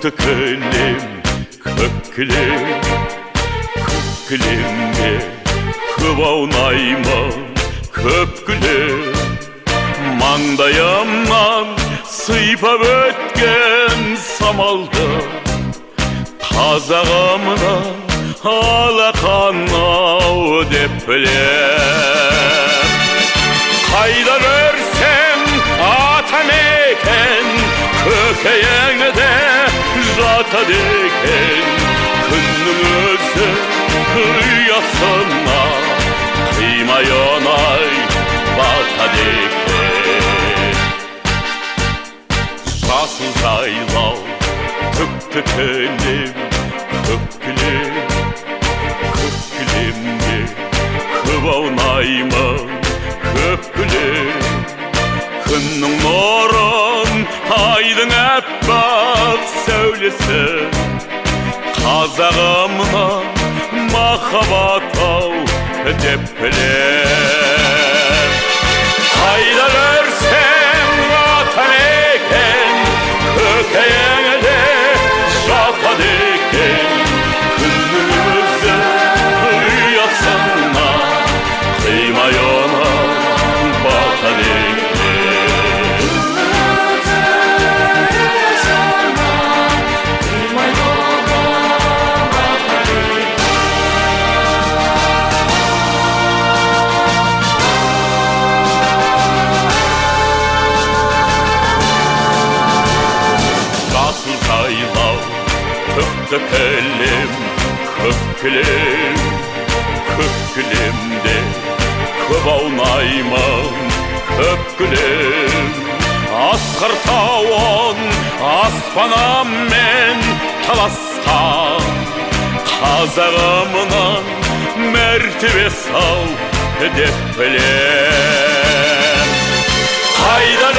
Түкті кілем, көк кілем, көк кілемде көп аунаймын, көп күлем. Маңдайымнан сыйпап өткен самалды қазағымның алақан-ау деп білем. Қайда көрсем атамекен көкейіңде жатады екен. Күннің өзі ұясына қимай оңай батады екен. Жасыл жайлау, түкті кілем, көк кілем, көк кілемде көп аунаймын, көп күлем. Күннің нұрын, айдың аппақ сәулесі қазағымның махаббат-ау деп білем. Қайда көрсең атамекен көкейіңде жатады екен. Күннің өзі ұясына қимай оңай батады екен. Жасыл жайлау, түкті кілем, көк кілем, көк кілемде көп аунаймын, көп күлем. Асқар тауын аспанымен таласқан қазағымның мәртебесі-ау деп білем. Қайда